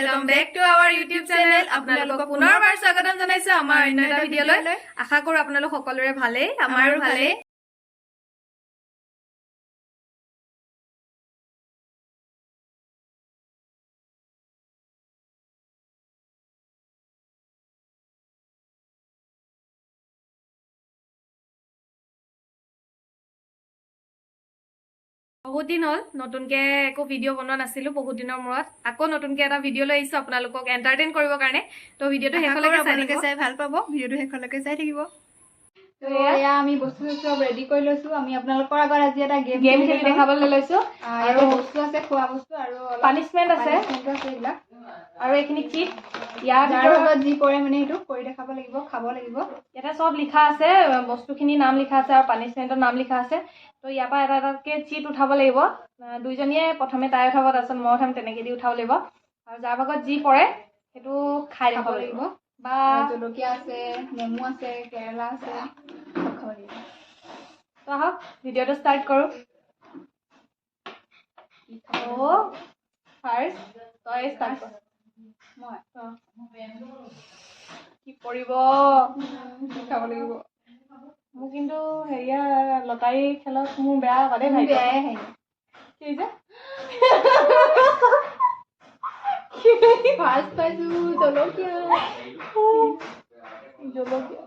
Welcome back to our YouTube channel. আপোনালোকক পুনৰবাৰ স্বাগতম জনাইছো আমাৰ অন্য এটা ভিডিঅ'লৈ। আশা কৰো আপোনালোক সকলোৰে ভালেই, আমাৰো ভালেই। বহুত দিন হ'ল নতুনকে একো ভিডিঅ' বনোৱা নাছিলো। বহুত দিনৰ মূৰত আকৌ নতুনকে এটা ভিডিঅ' লৈ আহিছো আপোনালোকক এণ্টাৰটেইন কৰিবৰ কাৰণে। তো ভিডিঅ'টো শেষলৈকে চাই আপোনালোকে থাকিব। চাই ভাল পাব, ভিডিঅ'টো শেষলৈকে চাই থাকিব। তো এয়া আমি বস্তু চব ৰেডি কৰি লৈছো। আমি আপোনালোকৰ আগত আজি এটা গেম গেম খেলি দেখাবলৈ লৈছো। আৰু বস্তু আছে, খোৱা বস্তু আৰু অলপ পানিচমেণ্ট আছে। punishment আছে এইবিলাক। আৰু এইখিনি চিট ইয়াৰ যাৰ ভিতৰত ভাগত যি পৰে মানে সেইটো কৰি দেখাব লাগিব, খাব লাগিব। ইয়াতে চব লিখা আছে, বস্তুখিনিৰ নাম লিখা আছে আৰু পানিচমেণ্টৰ নাম লিখা আছে। তো ইয়াৰ পৰা এটা এটাকে চিট উঠাব লাগিব। দুইজনীয়ে প্ৰথমে তাই উঠাব, তাৰপিছত মই উঠাম, তেনেকে দি উঠাব লাগিব। আৰু যাৰ ভাগত যি পৰে সেইটো খাই খাব দেখাব লাগিব লাগিব। বা জলকীয়া আছে, নেমু আছে, কেৰেলা আছে, চব খাব লাগিব। তো আহক, ভিডিঅ'টো ষ্টাৰ্ট কৰোঁ। কি খাব লাগিব? ফাৰ্ষ্ট তই ষ্টাৰ্ট কৰ। মই অ। কি পৰিব? কি খাব লাগিব? মোৰ কিন্তু হেৰিয়া লটাৰী খেলত মোৰ বেয়া আকৌ দেই মোৰ ভাগ্য। বেয়াই আহে। কি যে ফাৰ্ষ্ট পাইছো জলকীয়া। জলকীয়া।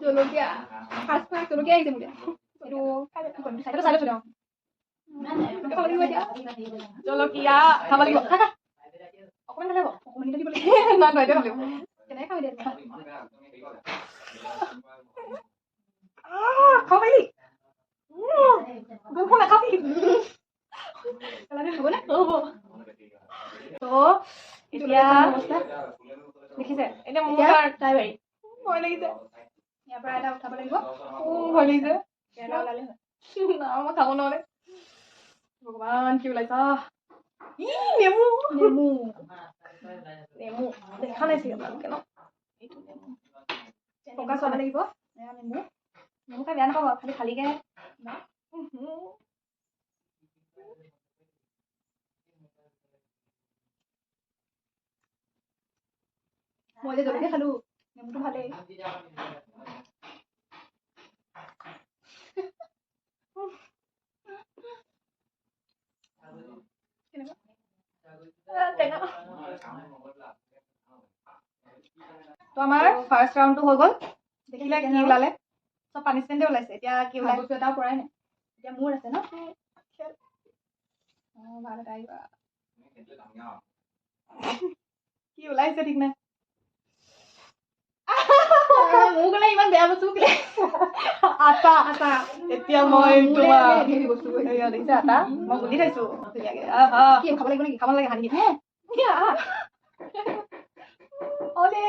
জলকীয়া ফাৰ্ষ্ট, ফাৰ্ষ্ট জলকীয়া আহিছে মোলে। এইটো সেইটো চাই লৈছো। খাব লাগিব এতিয়া। জলকীয়া খাব লাগিব। খা খা, অকণমান খালে হ'ব। অকণমান দিব লাগিব। নাই নহয়, এতিয়া খাব লাগিব। কেনেকে খাম এতিয়া? আহ, খাব পাৰিলি? গোলখন নাখাবি। হ'বনে? হ'ব। তো এতিয়া অৱস্থা দেখিছে, এতিয়া মোৰ এতিয়া তাৰ তাই বাৰী। ভয় লাগিছে। ইয়াৰ পৰা এটা উঠাব লাগিব। ভয় লাগিছে। কেৰেলা ওলালে হয়। না, মই খাব নোৱাৰে। ভগৱান, কি ওলাইছা? ই নেমু। নেমু। নেমু দেখা নাই চাগে আপোনালোকে ন? এইটো নেমু। পকা খাব লাগিব। এয়া নেমু। নেমু খাই বেয়া নাপাব, খালি খালিকে। মই যে জলকীয়া খালো, নেমুটো ভালেই। কেনেকুৱা? টেঙা। তো আমাৰ ফাৰ্ষ্ট ৰাউণ্ডটো হৈ গ'ল। দেখিলে কি ওলালে? চব পানিচমেণ্টে ওলাইছে। এতিয়া কি ভাল ওলাই? বস্তু এটাও পৰাই নাই। এতিয়া মোৰ আছে ন? অঁ, ভাল এটা আহিবা। কি ওলাইছে ঠিক নাই। মোৰ গ'লে ইমান বেয়া বস্তু কেলে? আটা। আটা। এতিয়া মই মোৰে তোমাৰ হেভি হেভি বস্তু গৈছে। এয়া দেখিছে আটা, মই গুলি থৈছো ধুনীয়াকে। আহা। কি খাব লাগিব নেকি? খাব নালাগে, সানি। অলে।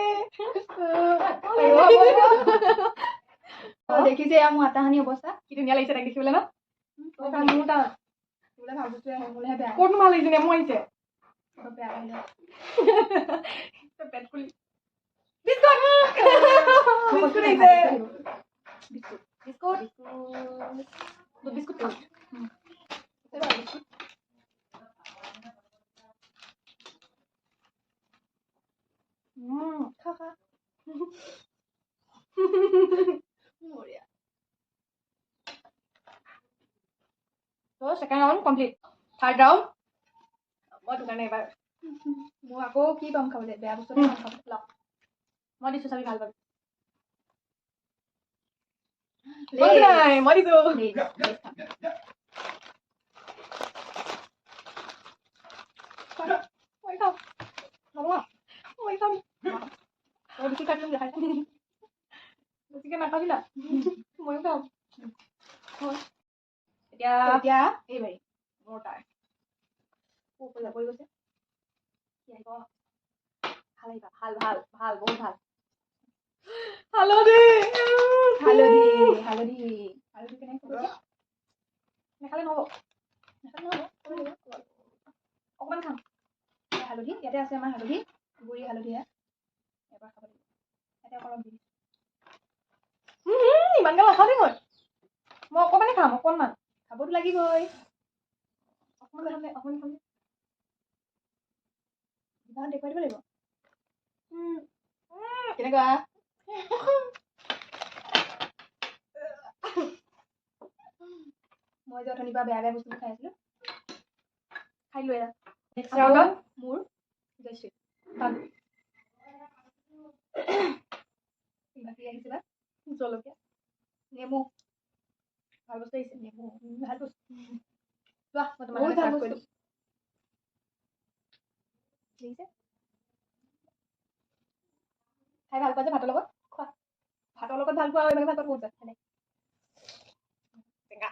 অ, দেখিছে এয়া মোৰ আটা সানি অৱস্থা। কি ধুনীয়া লাগিছে তাইক দেখিবলৈ ন? মোৰ তাত মোলে ভাল বস্তু আহে, মোলেহে বেয়া। ক'তনো ভাল লাগিছে? নেমু আহিছে। অলপ বেয়া আহিলে। পেট খুলি বিস্কুট, বিস্কুট আহিছে। বিস্কুট। বিস্কুট, দুধ বিস্কুট খাম। আছে বাৰু বিস্কুট। খা খা। বঢ়িয়া। তো second round complete, third round মই তোৰ কাৰণে এইবাৰ। মোৰ আকৌ কি পাম খাবলৈ? বেয়া বস্তু এটা পাম খাবলৈ। ল, মই দিছো, চাবি, ভাল পাবি। লেজ। মই নাই, মই দিছো। লেজ, লেজ খাম। মই খাম। হ'ব। মই খাম। তই বিস্কুট খাই দিম, দেখাই। বেছিকে নাখাবি না, ময়ো খাম। এতিয়া এতিয়া এই বাৰী মোৰ তাৰ পৰি পৰি গৈছে। কি আহিব? ভাল আহিবা, ভাল ভাল ভাল, বহুত ভাল। হালধি। হালধি, হালধি, হালধি কেনেকে খাব? নাখালে নহ'ব। নাখালে নহ'ব, খাব লাগিব। অকণমান খাম। এয়া হালধি ইয়াতে আছে, আমাৰ হালধি গুড়ি, হালধি এয়া। এবাৰ খাব লাগিব। ইয়াতে অলপ দি দিছোঁ। ইমানগাল নাখাওঁ দেই মই। মই অকণমানে খাম, অকণমান। খাবতো লাগিবই। অকণমান খাম দে, অকণমান খাম দে। দেখুৱাই দিব লাগিব। কেনেকুৱা? মই যে অথনিৰ পৰা বেয়া বেয়া বস্তুবোৰ খাই আছিলো। খাই দিলো এয়া। নেক্সট ৰাউণ্ডত মোৰ জয়শ্ৰী। বাকী আহিছে বা জলকীয়া, নেমু। ভাল বস্তু আহিছে। নেমু ভাল বস্তু। লোৱা, মই তোমাক বহুত ভাল চাৰ্ভ কৰি বস্তু। দিছোঁ। দেখিছে, খাই ভাল পোৱা যে ভাতৰ লগত খোৱা। ভাতৰ লগত ভাল পোৱা, এইভাগে ভাল পোৱা বহুত আছে। টেঙা,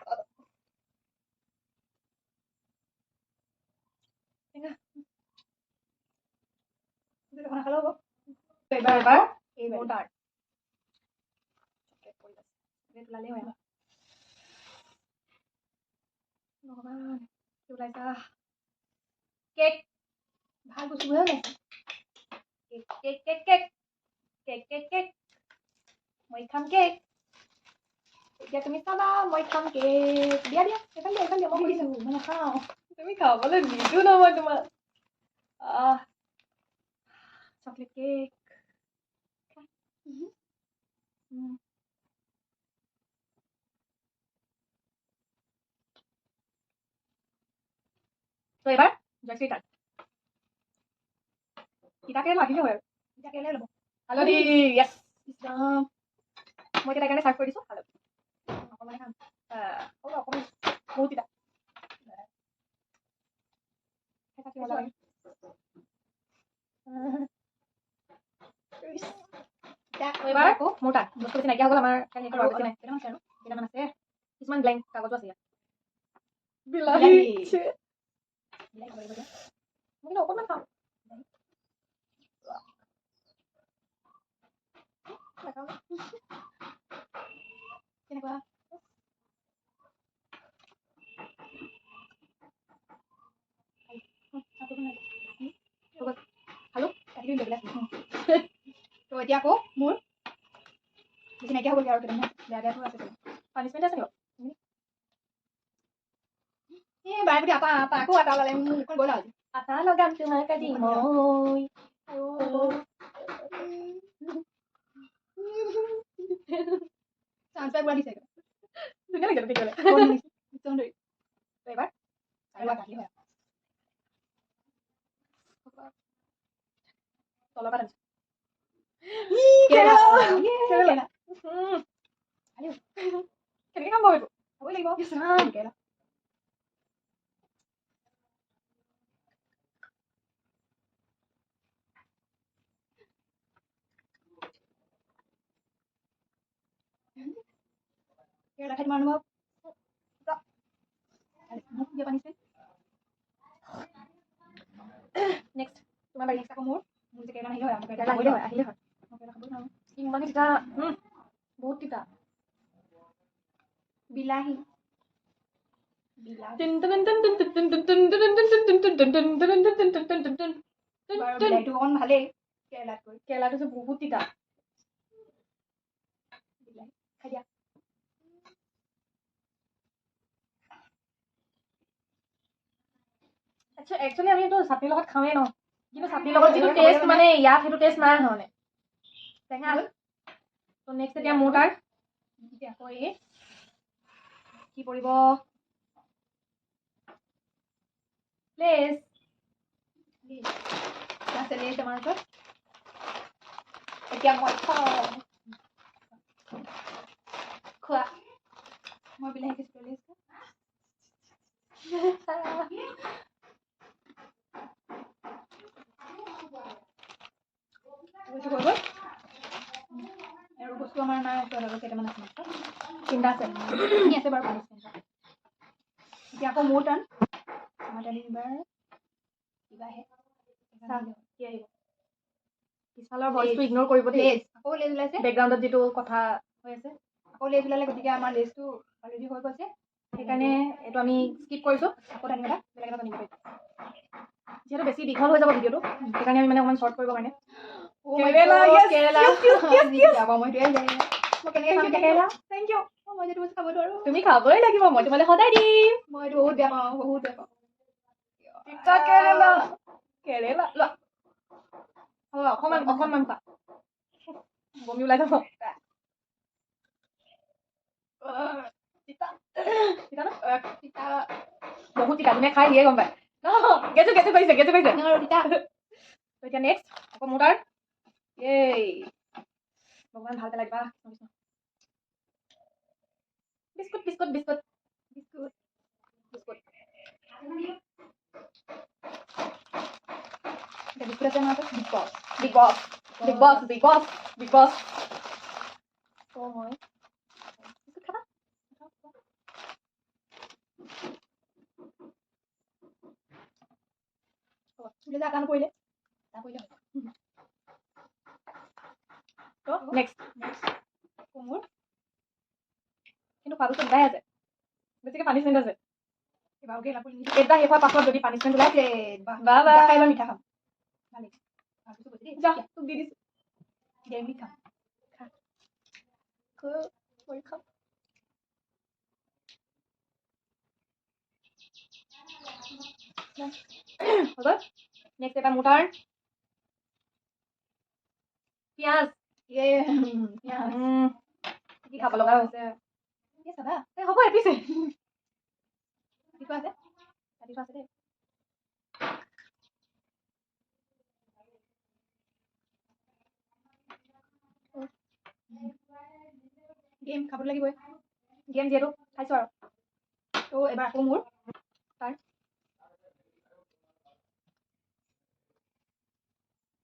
টেঙা। নাখালেও হ'ব। এবাৰ এবাৰ এইবাৰ মোৰ তাৰ ওলালেই হয় আৰু। ভগৱান, কি ওলাইছা? কেক। ভাল বস্তুবোৰহে ওলাইছে। Cake, cake, cake, cake, cake, cake, cake. মই খাম কেক। এতিয়া তুমি চাবা, মই খাম কেক। দিয়া দিয়া, এইফালে দিয়া, এইফালে দিয়া, মই দিছো, খুলিছো। মই নাখাওঁ। তুমি খাবলৈ নিদো নহয় তোমাক। আহ, চকলেট কেক। তো এইবাৰ জয়শ্ৰী তাত তিতা কেৰেলা আহিলে হয় আৰু। তিতা কেৰেলাই ল'ব। হালধি, য়েছ। ইছ ৰাম। মই এতিয়া তাইৰ কাৰণে চাৰ্ভ কৰি দিছোঁ হালধি। অকণমানে খাম। অলপ অকণমান, বহুত তিতা। খাই থাকি মজা লাগে। এতিয়া তো এইবাৰ আকৌ মোৰ তাত বস্তু বেছি নাইকিয়া হৈ গ'ল আমাৰ কাৰণে। আৰু আৰু বেছি নাই। কেইটামান আছে আৰু। কেইটামান আছে, কিছুমান ব্লেংক কাগজো আছে ইয়াত। বিলাহী। বিলাহী খাব লাগিব এতিয়া। মই কিন্তু অকণমান খাম। নাখাওঁ। কেনেকুৱা? খালোঁ। কাটি দিম পেলাই। তো এতিয়া আকৌ মোৰ বেছি নাইকিয়া হৈ গ'লগৈ আৰু কেইটামান বেয়া বেয়াটো আছে চাগে। পানিছমেণ্ট আছে নেকি? এই বাৰে প্ৰতি আটা, আটা, আকৌ আটা ওলালে। মোৰ মুখখন গ'ল আৰু আজি। আটা লগাম তোমাক আজি মই। চান্স পাই পুৰা দিছে। ধুনীয়া লাগিছে দেখিবলৈ। সুন্দৰী। তো এইবাৰ আৰু আটা আহিলে হয়। তলৰ পৰা টানিছোঁ। কেৰেলা। কেৰেলা। কেৰেলা। কেনেকে খাম বাৰু এইটো? খাবই লাগিব। ইছ ৰাম। কেৰেলা। কেৰেলা খাই তোমাৰ অনুভৱ? মোক দিয়া পানিছমেণ্ট। নেক্সট তোমাৰ বাৰী। নেক্সট আকৌ মোৰ যে কেৰেলা নাহিলে হয় আৰু। মই কেৰেলা কেৰেলা আহিলে খাবই হয়, আহিলে হয়। মই কেৰেলা খাবই নোৱাৰোঁ। ইমানে তিতা, বহুত তিতা। বিলাহী, বিলাহী। টুন টুন টুন টুন টুন টুন টুন টুন টুন টুন টুন টুন টুন টুন টুন টুন টুন টুন টুন বাৰু টুন। বিলাহীটো অকণ ভালেই কেৰেলাতকৈ। কেৰেলাটো যে বহুত তিতা। বিলাহী খাই দিয়া। আচ্ছা, একচুৱেলি আমি এইটো চাটনিৰ লগত খাওঁৱেই ন, কিন্তু চাটনিৰ লগত যিটো টেষ্ট মানে ইয়াত সেইটো টেষ্ট নাই অহা মানে। টেঙা। তো নেক্সট এতিয়া মোৰ তাৰ। এতিয়া আকৌ এই কি পৰিব? প্লেচ। আছে লেজ আমাৰ ওচৰত। এতিয়া মই খাওঁ। খোৱা। মই বিলাহী খাইছিলোঁ, লেজ খা। বস্তু হৈ গ'ল আৰু বস্তু আমাৰ নাই ওচৰত, আৰু কেইটামান আছে মাত্ৰ। তিনিটা আছে। এইখিনি আছে বাৰু পানিছমেণ্ট। এতিয়া আকৌ মোৰ টাৰ্ণ। আমাৰ টাৰ্ণ এইবাৰ কিবা আহে। চা, কি আহিব। পিছফালৰ ভইচটো ইগন'ৰ কৰিব দেই। লেজ, আকৌ লেজ ওলাইছে। বেকগ্ৰাউণ্ডত যিটো কথা হৈ আছে। আকৌ লেজ ওলালে, গতিকে আমাৰ লেজটো অলৰেডি হৈ গৈছে। সেইকাৰণে এইটো আমি স্কিপ কৰিছোঁ। আকৌ টানিব এটা। বেলেগ এটা টানিব পাৰিম। যিহেতু বেছি দীঘল হৈ যাব ভিডিঅ'টো, সেইকাৰণে আমি মানে অকণমান শ্বৰ্ট কৰিবৰ কাৰণে। Oh my Kerala, God, yes, Kerala. yes, yes, yes, যি বেয়া পাওঁ মই সেইটোৱে আহিলে। মই কেনেকে খাম এতিয়া কেৰেলা? Thank you. অ, মই যিটো বস্তু খাব নোৱাৰো। তুমি খাবই লাগিব, মই তোমালৈ সদায় দিম। মই এইটো বহুত বেয়া পাওঁ, বহুত বেয়া পাওঁ। তিতা কেৰেলা, কেৰেলা লোৱা। হ'ব, অকণমান অকণমান খোৱা, বমি ওলাই যাব। তিতা তিতা ন? তিতা। বহুত তিতা, যোনে খাই সিয়ে গম পায়। গেজু গেজু কৰিছে, গেজু কৰিছে। আৰু তিতা। তো এতিয়া নেক্সট আকৌ মোৰ তাৰ। এই ভগৱান, ভাল পেলাই দিবা। Biscuit, biscuit, biscuit. Biscuit. Biscuit. এতিয়া বিস্কুট আছে আমাৰ হাতত, big boss. Big boss, big boss, big boss, big boss. ত' মই বিস্কুট খাবা? তোলে যে আটা নপৰিলে, আটা পৰিলে হ'ব। তো নেক্সট। নেক্সট মোৰ। কিন্তু খোৱা বস্তু দুটাই আছে, বেছিকে পানিছমেণ্ট আছে। এইবাৰ কেলা পৰি। এটা শেষ হোৱাৰ পাছত যদি পানিছমেণ্ট ওলাই বাহ। বা বা। মিঠা খাই, এবাৰ মিঠা খাম। ভাল লাগিছে, ভাল বস্তু কৈছে দেই। যা, তোক দি দিছো। ডেৰি মিল্ক খাম। খা, ময়ো খাম। হৈ গ'ল। নেক্সট এবাৰ মোৰ তাৰ। পিঁয়াজ। এই পিঁয়াজ। কি খাব লগা হৈছে। এই চাবা। এই হ'ব, এপিছে। কি কোৱা আছে? কাটি থোৱা আছে দেই। গেম খাব লাগিবই। গেম যিহেতু খাইছোঁ আৰু। ত' এবাৰ আকৌ মোৰ। তাৰ।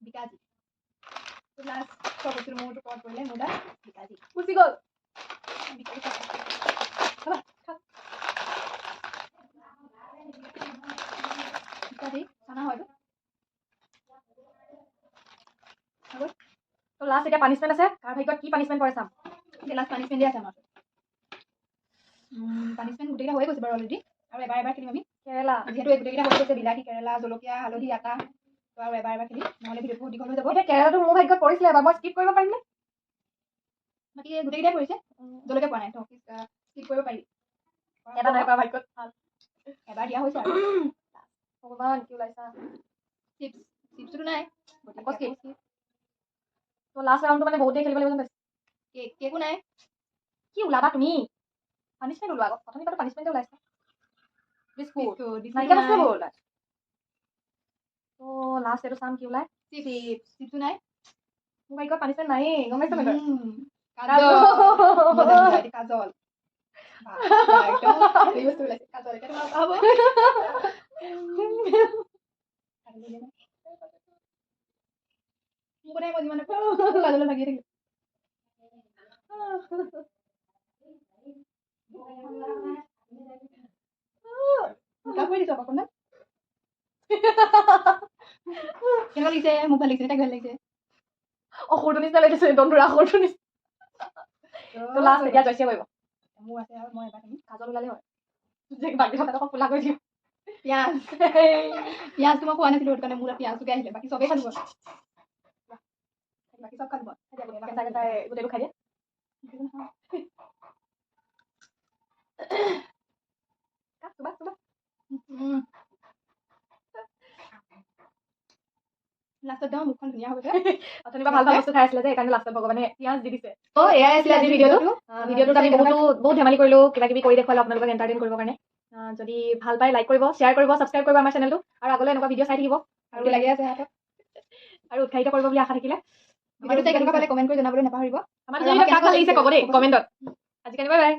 বিকাজী লাষ্ট চব বস্তু মোৰ ওপৰত পৰিলে। মোৰ তাত বিকাজী। গুচি গ'ল। বিকাজী খাবা? খা। বিকাজী চানা হয় এইটো। তো লাষ্ট এতিয়া পানিছমেণ্ট আছে। কাৰ ভাগ্যত কি পানিছমেণ্ট পৰে চাম। এতিয়া লাষ্ট পানিছমেণ্ট দিয়া আছে আমাৰ। পানিছমেণ্ট গোটেইকেইটা হৈ গৈছে বাৰু অলৰেডি। আৰু এবাৰ এবাৰ খেলিম আমি। কেৰেলা। যিহেতু এই গোটেইকেইটা হৈ গৈছে, বিলাহী, কেৰেলা, জলকীয়া, হালধি, আটা। তো আৰু এবাৰ এবাৰ খেলিম, নহ'লে ভিডিঅ'টো বহুত দীঘল হৈ যাব। এতিয়া কেৰেলাটো মোৰ ভাগ্যত পৰিছিলে এবাৰ, মই স্কিপ কৰিব পাৰিম নে? বাকী গোটেইকেইটাই পৰিছে, জলকীয়া পোৱা নাই। তো স্কিপ কৰিব পাৰি। এটা নাই পৰা ভাগ্যত। এবাৰ দিয়া হৈছে আৰু। ভগৱান, কি ওলাইছা? চিপছ, চিপছটো নাই। আকৌ skip। তো লাষ্ট ৰাউণ্ডটো মানে বহুত দেৰি খেলিব লাগিব যেন পাইছোঁ। কেক, কেকো নাই। কি ওলাবা তুমি? পানিছমেণ্ট ওলোৱা আকৌ। অথনিৰ পৰাতো পানিছমেণ্টে ওলাইছে। বিস্কুট। বিস্কুট। নাইকিয়া বস্তুবোৰ ওলাই। তো লাষ্ট এইটো চাম কি ওলাই। চিপছ, চিপছো নাই। মোৰ ভাগ্যত পানিছমেণ্ট নায়েই, গম পাইছ নাই তই? কাজল। মজা মজা, এতিয়া কাজল। বাহ, বাহ, একদম হেৰি বস্তু ওলাইছে কাজল। এতিয়া তোমাৰ হ'ব। কাজল দিয়া নাই। মোৰ কথা মই যিমানে কাজল লাগি থাকিল। মেকআপ কৰি দিছোঁ অকণমান। কেনেকুৱা লাগিছে? মোক ভাল লাগিছে, তাইক ভাল লাগিছে। অসুৰটো নিচিনা লাগিছে, দন্দুৰা অসুৰটো নিচিনা। তো লাষ্ট এতিয়া জয়শ্ৰীয়ে কৰিব। মোৰ আছে আৰু মই এবাৰ খেলিম। কাজল ওলালে হয় যে বাকী থকা কোলা কৰি দিম। পিঁয়াজ, পিঁয়াজটো মই খোৱা নাছিলোঁ, সেইটো কাৰণে মোৰ তাত পিঁয়াজটোকে আহিলে। বাকী চবেই খালোঁ মই, বাকী চব খালোঁ মই। কেঁচা কেঁচাই গোটেইটো খাই দিয়ে। চুবা চুবা। লাষ্টত যাওঁ, মুখখন ধুনীয়া হৈ গৈছে। অথনিৰ পৰা ভাল ভাল বস্তু খাই আছিলে যে, সেইকাৰণে লাষ্টত ভগৱানে পিঁয়াজ দি দিছে। অ', এয়াই আছিলে আজিৰ ভিডিঅ'টো। ভিডিঅ'টোত আমি বহুতো বহুত ধেমালি কৰিলোঁ, কিবা কিবি কৰি দেখুৱালোঁ আপোনালোকক এণ্টাৰটেইন কৰিবৰ কাৰণে। যদি ভাল পায় লাইক কৰিব, শ্বেয়াৰ কৰিব, ছাবস্ক্ৰাইব কৰিব আমাৰ চেনেলটো আৰু আগলৈ এনেকুৱা ভিডিঅ' চাই থাকিব। আৰু লাগি আছে হাতত। আৰু উৎসাহিত কৰিব বুলি আশা থাকিলে। ভিডিঅ'টো চাই কেনেকুৱা পালে কমেণ্ট কৰি জনাবলৈ নাপাহৰিব। আমাৰ যদি কাক ভাল লাগিছে ক'ব দেই কমেণ্টত। আজিকালি বাই বাই।